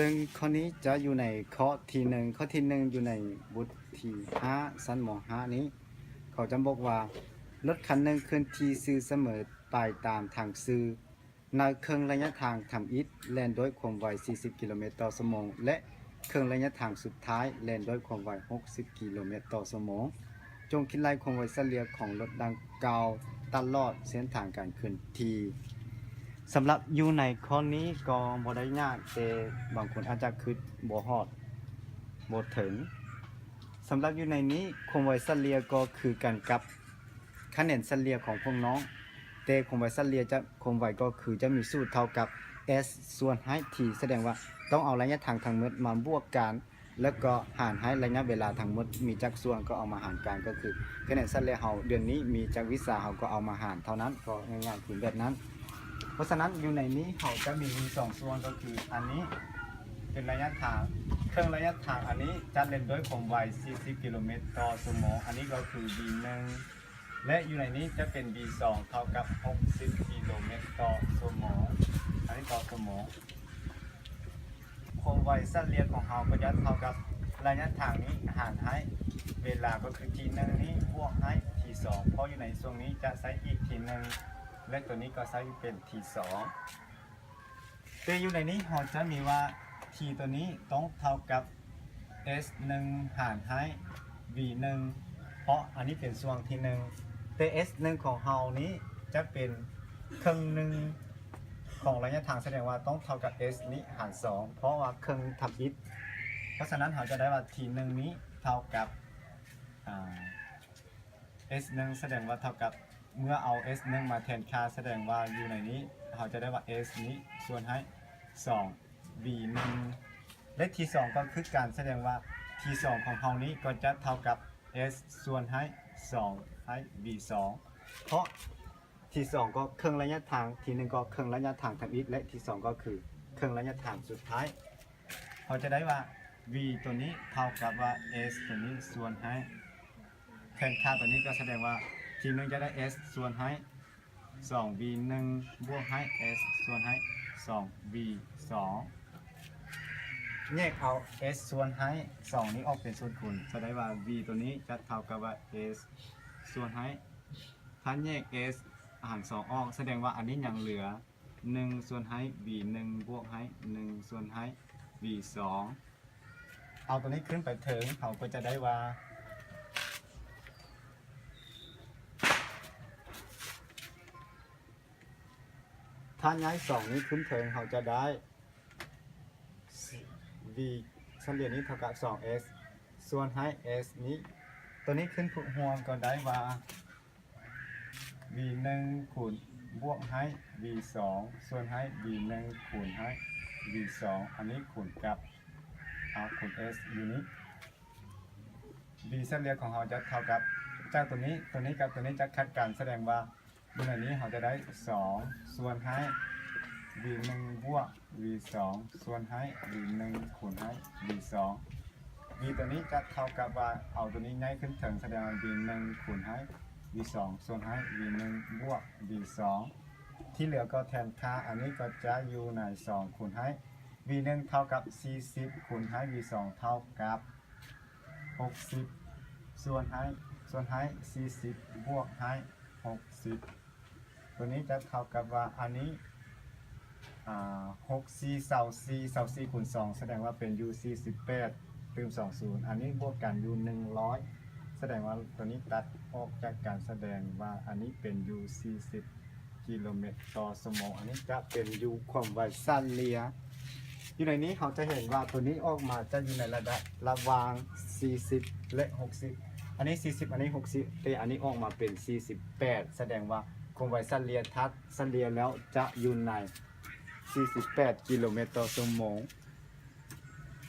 ເຊິ່ງຂໍ້ນີ້ຈະຢູ່ໃນຂໍ້ທີໜຶ່ງ ຂໍ້ທີໜຶ່ງຢູ່ໃນບົດທີຫ້າ ຊັ້ນ ມໍຫ້າ ນີ້ ເຂົາຈະບອກວ່າ ລົດຄັນໜຶ່ງເຄື່ອນທີ່ຊື່ສະເໝີໄປຕາມທາງຊື່ ໃນເຄິ່ງໄລຍະທາງທຳອິດແລ່ນດ້ວຍຄວາມໄວສີ່ສິບກິໂລແມັດຕໍ່ຊົ່ວໂມງ ແລະ ເຄິ່ງໄລຍະທາງສຸດທ້າຍແລ່ນດ້ວຍຄວາມໄວຫົກສິບກິໂລແມັດຕໍ່ຊົ່ວໂມງ. ຈົ່ງຄິດໄລ່ຄວາມໄວສະເລ່ຍຂອງລົດດັ່ງກ່າວຕະຫຼອດເສັ້ນທາງການເຄື່ອນທີ່. ສຳລັບຢູ່ໃນຂໍ້ນີ້ກໍບໍ່ໄດ້ຍາກ, ແຕ່ບາງຄົນອາດຈະຄິດບໍ່ຮອດ, ບໍ່ເຖິງ. ສຳລັບຢູ່ໃນນີ້, ຄວາມໄວສະເລ່ຍກໍຄືກັນກັບຄະແນນສະເລ່ຍຂອງພວກນ້ອງ, ແຕ່ຄວາມໄວສະເລ່ຍຈະ, ຄວາມໄວກໍຄືຈະມີສູດເທົ່າກັບ S ສ່ວນໃຫ້ T ສະແດງວ່າຕ້ອງເອົາໄລຍະທາງທັງໝົດມາບວກກັນ ແລ້ວກໍຫານໃຫ້ໄລຍະເວລາທັງໝົດມີຈັກສ່ວນກໍເອົາມາຫານກັນ, ກໍຄືຄະແນນສະເລ່ຍເຮົາເດືອນນີ້ມີຈັກວິຊາ ເຮົາກໍເອົາມາຫານເທົ່ານັ້ນ, ກໍງ່າຍໆຄືແບບນັ້ນ. ເພາະສະນັ້ນ ຢູ່ໃນນີ້ເຮົາຈະມີຢູ່ສອງສ່ວນ, ກໍຄືອັນນີ້ເປັນໄລຍະທາງ, ເຄິ່ງໄລຍະທາງອັນນີ້ຈະເລ່ນດ້ວຍຄວາມໄວສີ່ສິບກິໂລແມັດຕໍ່ຊົ່ວໂມງ, ອັນນີ້ກໍຄື V ໜຶ່ງ ແລະ ຢູ່ໃນນີ້ຈະເປັນ V ສອງ ເທົ່າກັບຫົກສິບກິໂລແມັດຕໍ່ຊົ່ວໂມງ, ອັນນີ້ຕໍ່ຊົ່ວໂມງ. ຄວາມໄວສະເລ່ຍຂອງເຮົາກໍຈະເທົ່າກັບໄລຍະທາງນີ້ຫານໃຫ້ເວລາ ກໍຄື T ໜຶ່ງນີ້ບວກໃຫ້ T ສອງ ເພາະຢູ່ໃນຊ່ວງນີ້ຈະໃຊ້ອີກ T ໜຶ່ງ ແລະ ຕົວນີ້ກໍໃຊ້ເປັນ T ສອງ. ແຕ່ຢູ່ໃນນີ້ເຮົາຈະມີວ່າ T ຕົວນີ້ຕ້ອງເທົ່າກັບ S ໜຶ່ງຫານໃຫ້ V ໜຶ່ງ ເພາະອັນນີ້ເປັນຊ່ວງທີໜຶ່ງ, ແຕ່ S ໜຶ່ງຂອງເຮົານີ້ຈະເປັນເຄິ່ງໜຶ່ງຂອງໄລຍະທາງ, ສະແດງວ່າຕ້ອງເທົ່າກັບ S ນີ້ຫານສອງ ເພາະວ່າເຄິ່ງທຳອິດ. ເພາະສະນັ້ນເຮົາຈະໄດ້ວ່າ T ໜຶ່ງນີ້ເທົ່າກັບ ອາ S ໜຶ່ງ ສະແດງວ່າເທົ່າກັບ, ເມື່ອເອົາ S ໜຶ່ງມາແທນຄ່າ ສະແດງວ່າຢູ່ໃນນີ້ເຮົາຈະໄດ້ວ່າ S ນີ້ສ່ວນໃຫ້ສອງ V ໜຶ່ງ ແລະ T ສອງ ກໍຄືກັນ, ສະແດງວ່າ T ສອງ ຂອງເຮົານີ້ກໍຈະເທົ່າກັບ S ສ່ວນໃຫ້ສອງໃຫ້ V ສອງ ເພາະ T ສອງ ກໍເຄິ່ງໄລຍະທາງ, T ໜຶ່ງ ກໍເຄິ່ງໄລຍະທາງທຳອິດ ແລະ T ສອງ ກໍຄືເຄິ່ງໄລຍະທາງສຸດທ້າຍ. ເຮົາຈະໄດ້ວ່າ V ຕົວນີ້ເທົ່າກັບວ່າ S ຕົວນີ້ສ່ວນໃຫ້ ແທນຄ່າຕົວນີ້ກໍສະແດງວ່າ T ໜຶ່ງ ຈະໄດ້ S ສ່ວນໃຫ້ສອງ V ໜຶ່ງ ບວກໃຫ້ S ສ່ວນໃຫ້ສອງ V ສອງ. ແຍກເອົາ S ສ່ວນໃຫ້ສອງນີ້ອອກເປັນສ່ວນຄູນ, ຈະໄດ້ວ່າ V ຕົວນີ້ຈະເທົ່າກັບວ່າ S ສ່ວນໃຫ້ ຖ້າແຍກ S ຫານສອງອອກ, ສະແດງວ່າອັນນີ້ຍັງເຫຼືອ ໜຶ່ງ ສ່ວນໃຫ້ V ໜຶ່ງ ບວກໃຫ້ ໜຶ່ງ ສ່ວນໃຫ້ V ສອງ. ເອົາຕົວນີ້ຂຶ້ນໄປເທິງ, ເຮົາກໍຈະໄດ້ວ່າ ຖ້າຍ້າຍສອງນີ້ຂຶ້ນເທິງ, ເຮົາຈະໄດ້ V ສະເລ່ຍນີ້ເທົ່າກັບສອງ S ສ່ວນໃຫ້ S ນີ້, ຕົວນີ້ຂຶ້ນຮ່ວມກໍໄດ້ວ່າ V ໜຶ່ງ ຄູນ ບວກໃຫ້ V ສອງ ສ່ວນໃຫ້ V ໜຶ່ງ ຄູນໃຫ້ V ສອງ, ອັນນີ້ຄູນກັບ ອາ ຄູນ S ຢູ່ນີ້. V ສະເລ່ຍຂອງເຮົາຈະເທົ່າກັບ ຈາກຕົວນີ້, ຕົວນີ້ກັບຕົວນີ້ຈະຂັດກັນ, ສະແດງວ່າ ຢູ່ໃນນີ້ເຮົາຈະໄດ້ສອງ ສ່ວນໃຫ້ V ໜຶ່ງ ບວກ V ສອງ ສ່ວນໃຫ້ V ໜຶ່ງ ຄູນໃຫ້ V ສອງ. V ຕົວນີ້ຈະເທົ່າກັບວ່າ ເອົາຕົວນີ້ຍ້າຍຂຶ້ນເທິງ, ສະແດງວ່າ V ໜຶ່ງ ຄູນໃຫ້ V ສອງ ສ່ວນໃຫ້ V ໜຶ່ງ ບວກ V ສອງ. ທີ່ເຫຼືອກໍແທນຄ່າ, ອັນນີ້ກໍຈະຢູ່ໃນສອງ ຄູນໃຫ້ V ໜຶ່ງ ເທົ່າກັບສີ່ສິບ ຄູນໃຫ້ V ສອງ ເທົ່າກັບຫົກສິບ ສ່ວນໃຫ້ ສ່ວນໃຫ້ສີ່ສິບ ບວກໃຫ້ຫົກສິບ. ຕົວນີ້ຈະເທົ່າກັບວ່າ ອັນນີ້ ອາ ຫົກສີ່ ຊາວສີ່ ຊາວສີ່ຄູນສອງ ສະແດງວ່າເປັນຢູ່ສີ່ສິບແປດ ຕື່ມສອງສູນ, ອັນນີ້ບວກກັນຢູ່ໜຶ່ງຮ້ອຍ ສະແດງວ່າຕົວນີ້ຕັດອອກຈາກກັນ, ສະແດງວ່າອັນນີ້ເປັນຢູ່ສີ່ສິບກິໂລແມັດຕໍ່ຊົ່ວໂມງ. ອັນນີ້ຈະເປັນຢູ່ຄວາມໄວສະເລ່ຍ. ຢູ່ໃນນີ້ເຮົາຈະເຫັນວ່າຕົວນີ້ອອກມາຈະຢູ່ໃນລະດັບລະຫວ່າງສີ່ສິບ ແລະ ຫົກສິບ. ອັນນີ້ສີ່ສິບ ອັນນີ້ຫົກສິບ ແຕ່ອັນນີ້ອອກມາເປັນສີ່ສິບແປດ ສະແດງວ່າຄວາມໄວສະເລ່ຍ ຖ້າສະເລ່ຍແລ້ວຈະຢູ່ໃນສີ່ສິບແປດກິໂລແມັດຕໍ່ຊົ່ວໂມງ.